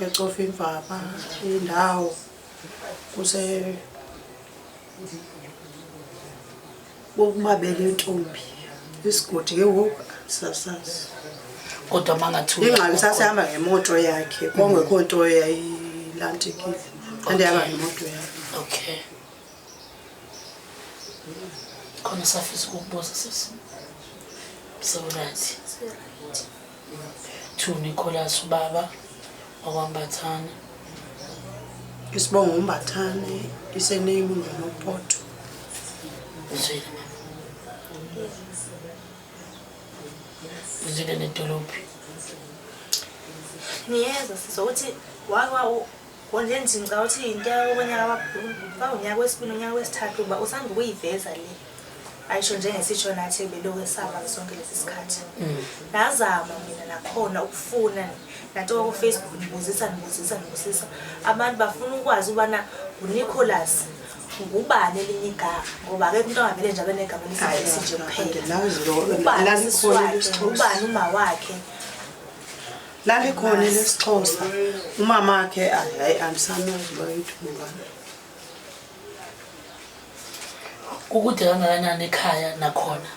ECofimvaba indawo kuse bokumabele intombi. Isigodi ke ngoku sasazi. Kodwa mangathuka Ingxaki sasihamba ngemoto yakhe, kwakungekho nto yayilantikile. Ndandihamba ngemoto yakhe. Okay. Khona safisa ukukubuza sisi. Sewurathi. To Nicholas ubaba wakwaMbathane. Isibongo uMbathane, isename nguNophotho. Uzwile mama. Uzwile nedolophi. Ngiyezwa sisi ukuthi wake nje ngicabanga ukuthi into yokonyaka kwawunyaka wesibili unyaka wesithathu uba usanda ukuyiveza le. Ayisho njengesisho nathi belokhu esaba sonke lesi sikhathi. Nazama mina nakhona ukufuna nato ku-Facebook ngibuzisa ngibuzisa ngibuzisa. Abantu bafuna ukwazi ubana nguNicholas ngubani elinye igama ngoba akekho umuntu angavele nje abe negama lesiNgisi nje kuphela. Andilazi lo Ubani lalikhona usisi wakhe, elesiXhosa. ubani uma wakhe. Lalikhona elesiXhosa. Umama wakhe hayi andisamazi uba uthi ngubani. Kukude kangakanani ekhaya nakhona?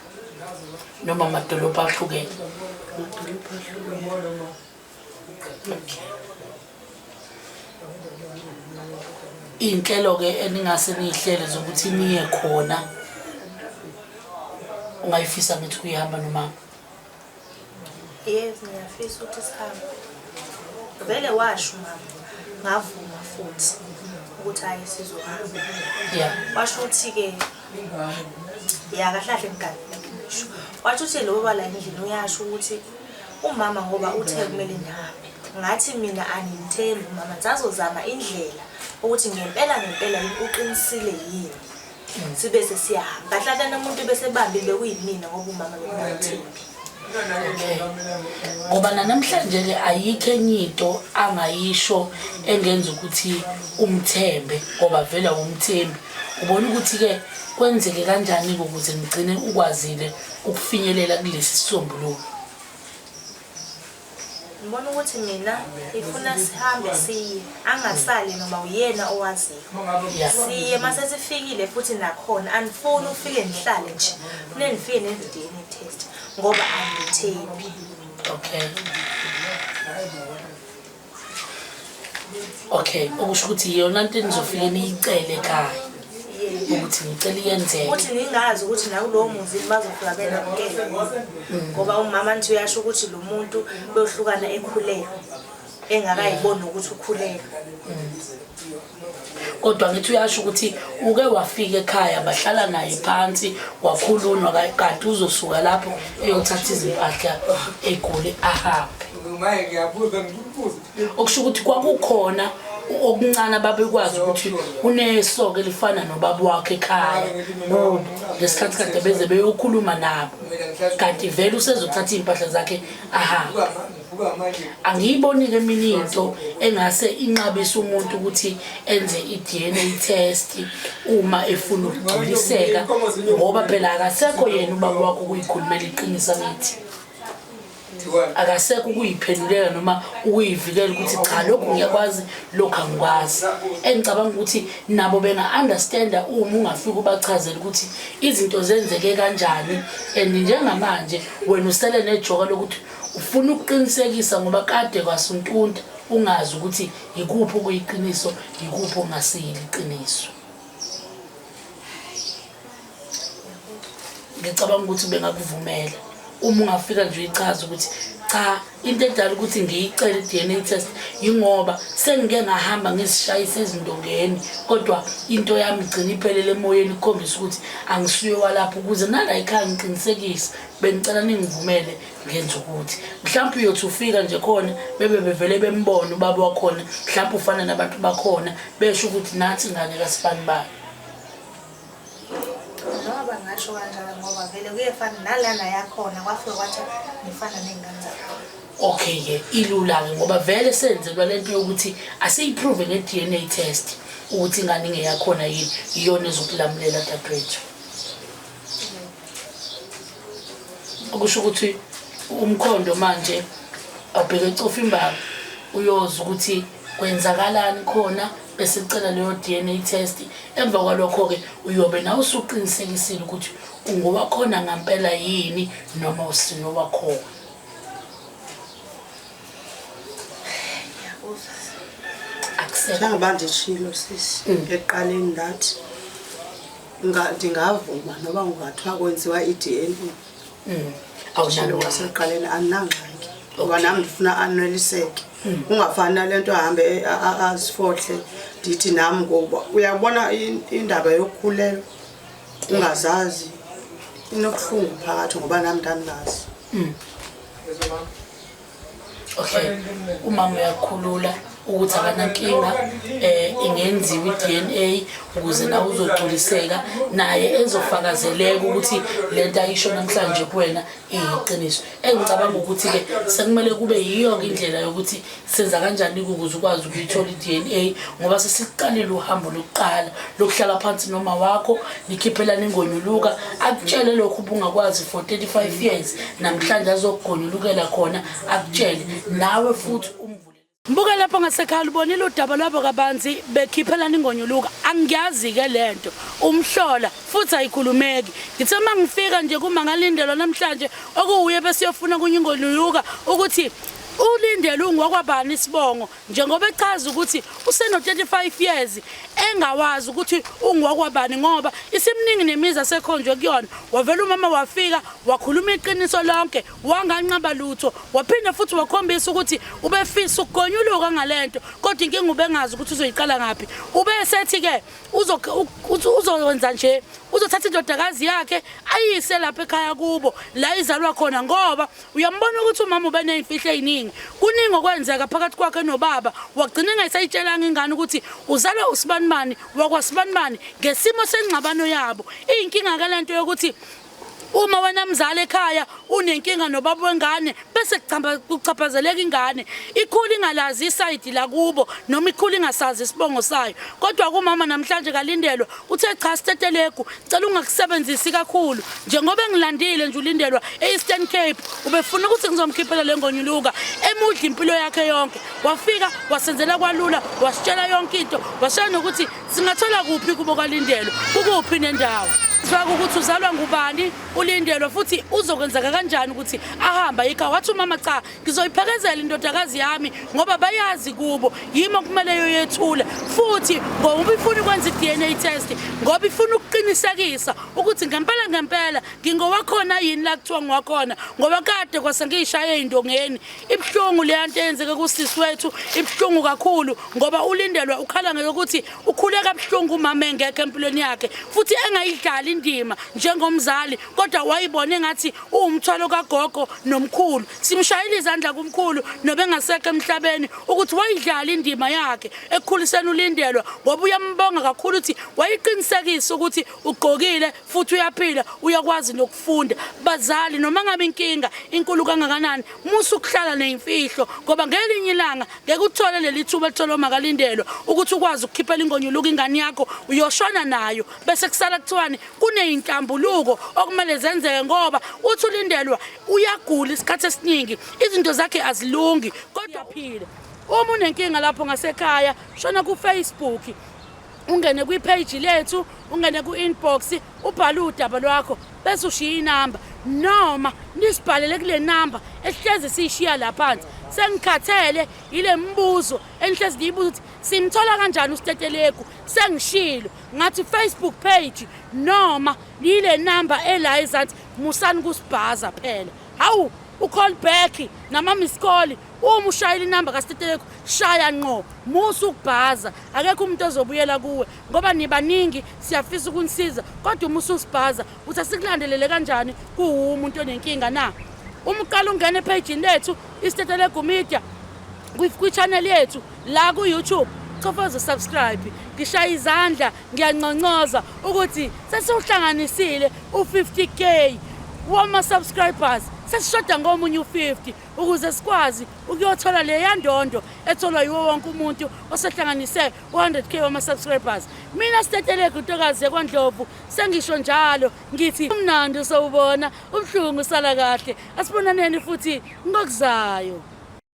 Noma amadolobha ahlukene? Amadolobha ahlukene. Okay. Iy'nhlelo-ke eningase niyihlele zokuthi niye khona ungayifisa ngithi kuyihamba nomama? Yes, ngiyafisa ukuthi sihambe. Vele washo mama, ngavuma futhi ukuthi hayi sizohamba. Washo ukuthi-ke ya kahle kahle mngani ngisho. Washo ukuthi lo baba la endlini uyasho ukuthi umama ngoba uthe kumele ngihambe. Ngathi mina angimthembi umama, ngisazozama indlela ukuthi ngempela ngempela yini uqinisile yini. Sibe sesiyahamba. Kahle kahle umuntu bese bambile bekuyimina ngoba umama bekungamthembi. Okay. Ngoba namhlanje ke ayikho enye into angayisho engenza ukuthi umthembe ngoba vele awumthembi. Ubona ukuthi ke kwenzeke kanjani ukuze ngigcine ukwazile ukufinyelela kulesi sisombululo. Ngibona ukuthi mina ifuna sihambe siye, angasali noma uyena owaziyo. Siye mase sifikile futhi nakhona anifuni ufike nihlale nje. Kufanele nifike nenze i-DNA test ngoba angithembi. Okay. Okay, okusho ukuthi iyona nto enizofike niyicele ekhaya. Ukuthi ngicela iyenzeke. Ukuthi ningazi ukuthi nakulowo muzi bazofika benamukele. Ngoba umama nje uyasho ukuthi lo muntu beyohlukana ekhulelwe. Engakayiboni ukuthi ukhulelwe. Kodwa ngithi uyasho ukuthi uke wafika ekhaya bahlala naye phansi wakhulunywa kanti uzosuka lapho eyothatha izimpahla egule ahambe. Okusho ukuthi kwakukhona okuncane ababekwazi ukuthi unesoka elifana nobaba wakhe ekhaya kubo ngesikhathi kade beze beyokhuluma nabo, kanti vele usezothatha iy'mpahla zakhe ahambe. Angiyiboni-ke mina into engase inqabise umuntu ukuthi enze i-DNA test uma efuna ukugculiseka, ngoba phela akasekho yena ubaba wakho ukuyikhulumela iqiniso angithi. Akasekho ukuyiphendulela noma ukuyivikela ukuthi cha, lokhu ngiyakwazi, lokhu angikwazi. Engicabanga ukuthi nabo benga-understanda uma ungafika ubachazele ukuthi izinto zenzeke kanjani, and njengamanje wena usele nejoka lokuthi ufuna ukuqinisekisa ngoba kade kwasuntunta ungazi ukuthi yikuphi okuyiqiniso, yikuphi okungasiyilo iqiniso. Ngicabanga ukuthi bengakuvumela uma ungafika nje uyichaze ukuthi cha, into edala ukuthi ngiyicele i-DNA test yingoba sengike ngahamba ngizishayisa ezindongeni, kodwa into yami igcina iphelele emoyeni, ukukhombisa ukuthi angisuye walapho, ukuze nala ekhaya ngiqinisekise, bengicela ningivumele ngenza ukuthi mhlawumpe uyothi ufika nje khona bebe bevele bembone ubaba wakhona, mhlawumpe ufana nabantu bakhona, besho ukuthi nansi ingane kasibani bani. Noma bangasho kanjalo, ngoba vele kuyefana nalana yakhona, kwafike kwathiwa ngifana ney'ngane zakhona. Okay-ke, ilula-ke ngoba vele senzelwa lento yokuthi asiyiprove nge-DNA test ukuthi ingane ingeyakhona yini, iyona ezokulamulela dadewethu. Okusho ukuthi umkhondo manje awubheke ecofa imbala, uyoza ukuthi kwenzakalani khona, bese kucela leyo DNA test. Emva kwalokho-ke uyobe nawe usuqinisekisile ukuthi ungowakhona ngampela yini noma usinowakhona. Ngiyakuzwa. Akusekho. Njengoba nditshilo sisi ekuqaleni, ndathi ndingavuma noba kungathiwa kwenziwa i-DNA. Tshilo Awunangxaki. Kwasekuqaleni andinangxaki, ngoba nam ndifuna aneliseke, ungafani nale nto ahambe azifohle. Ndithi nam ngoba uyabona indaba yokukhulelwa ungazazi inobuhlungu phakathi, ngoba nam ndandingazi. Okay, umama uyakhulula ukuthi akanankinga, ingenziwa i-DNA ukuze nawe uzogculiseka, naye ezofakazeleka ukuthi lento ayisho namhlanje kuwena iyiqiniso. Engicabanga ukuthi-ke sekumele kube yiyo-ke indlela yokuthi senza kanjani ukuze ukwazi ukuyithola i-DNA, ngoba sesiqalile uhambo lokuqala lokuhlala phansi noma wakho nikhiphelane ingonyuluka, akutshele lokhu ubungakwazi for 35 years, namhlanje azokugonyulukela khona, akutshele nawe futhi umvule. Mbuka lapho ngasekhaya, ubonile udaba lwabo kabanzi bekhiphelana ingonyuluka. Angiyazi-ke lento, umhlola futhi ayikhulumeki. Ngithe uma ngifika nje kumangalindelwa namhlanje okuwuye besiyofuna kunye ingonyuluka ukuthi ulindele ungokwabani isibongo, njengoba echaza ukuthi useno-35 years engawazi ukuthi ungokwabani, ngoba isimningi nemizi asekhonjwe kuyona. Wavela umama wafika wakhuluma iqiniso lonke, wanganqaba lutho, waphinde futhi wakhombisa ukuthi ubefisa ukugonyuluka ngalento, kodwa inkinga ubengazi ukuthi uzoyiqala ngaphi. Ubesethi-ke uzokwenza nje, uzothatha indodakazi yakhe ayise lapha ekhaya kubo la izalwa khona, ngoba uyambona ukuthi umama ube ney'mfihlo ey'ningi, kuningi okwenzeka phakathi kwakhe nobaba, wagcina engayisayitshelanga ingane ukuthi uzalwa usibanibani wakwasibanibani ngesimo sengxabano yabo. Iyinkinga-ke le nto yokuthi uma wena mzali ekhaya unenkinga nobaba wengane, bese kuchaphazeleka ingane, ikhula ingalazi isayidi lakubo noma ikhula ingasazi isibongo sayo. Kodwa kumama namhlanje kalindelwa uthe cha, Stetelegu, cela ungakusebenzisi kakhulu njengoba engilandile nje ulindelwa e-Eastern Cape, ubefuna ukuthi ngizomkhiphela le ngonyuluka emudla impilo yakhe yonke. Wafika wasenzela kwalula, wasitshela yonke into, wasitshela nokuthi singathola kuphi kubo kwalindelwa, kukuphi nendawo. Sifaka ukuthi uzalwa ngubani ulindelwa, futhi uzokwenzeka kanjani ukuthi ahambe ayikha. Wathi umama cha, ngizoyiphekezela indodakazi yami ngoba bayazi kubo, yimi okumele yoyethula, futhi ngoba ifuna ukwenza i-DNA test, ngoba ifuna ukuqinisekisa ukuthi ngempela ngempela ngingowakhona yini la kuthiwa ngiwakhona, ngoba kade kwase ngiyishaye ey'ndongeni. Ibuhlungu leya nto eyenzeke kusisi wethu, ibuhlungu kakhulu, ngoba ulindelwa ukhala ngeyokuthi ukhule kabuhlungu umama engekho empilweni yakhe, futhi engayidlali indima njengomzali, kodwa wayibona engathi uwumthwalo kagogo nomkhulu. Simshayile izandla kumkhulu nobengasekho emhlabeni ukuthi wayidlala indima yakhe ekukhuliseni ulindelwa, ngoba uyambonga kakhulu ukuthi wayiqinisekisa ukuthi ugqokile futhi uyaphila, uyakwazi nokufunda. Bazali, noma ngabe inkinga inkulu kangakanani, musa ukuhlala neyimfihlo, ngoba ngelinye ilanga ngeke uthole leli thuba elitholwa umakalindelwa ukuthi ukwazi ukukhiphela ingonyuluka ingane yakho, uyoshona nayo bese kusala kuthiwani. Kuney'nhlambuluko okumele zenzeke ngoba uthi uLindelwa uyagula isikhathi esiningi, izinto zakhe azilungi kodwa phila. Uma unenkinga lapho ngasekhaya, shona ku-Facebook, ungene kwi-page lethu, ungene ku-inbox, ubhale udaba lwakho bese ushiya inamba noma nisibhalele kule namba esihlezi siyishiya la phansi. Sengikhathele yile mibuzo enihlezi niyibuza ukuthi simthola kanjani uStetelegu. Sengishilo ngathi Facebook page noma yile namba ela ezansi, musani kusibhaza phela. Hawu, u-call back nama-miss call. Uma ushayela inamba kaStetelegu, shaya ngqo, musa ukubhaza. Akekho umuntu ozobuyela kuwe ngoba nibaningi, siyafisa ukunisiza, kodwa uma ususibhaza uthi asikulandelele kanjani kuwu umuntu onenkinga na? Uma uqala ungena ephejini lethu iStetelegu Media kwi-channel yethu la ku-YouTube, chofoza subscribe. Ngishaya izandla, ngiyanconcoza ukuthi sesiwuhlanganisile u-50K wama-subscribers, sesishoda ngomunye u-50 ukuze sikwazi ukuyothola leya ndondo etholwa yiwo wonke umuntu osehlanganise u-100K wama-subscribers. Mina Stetelegu, ntokazi yakwaNdlovu, sengisho njalo ngithi umnandi usawubona, ubuhlungu usala kahle. Asibonaneni futhi ngokuzayo.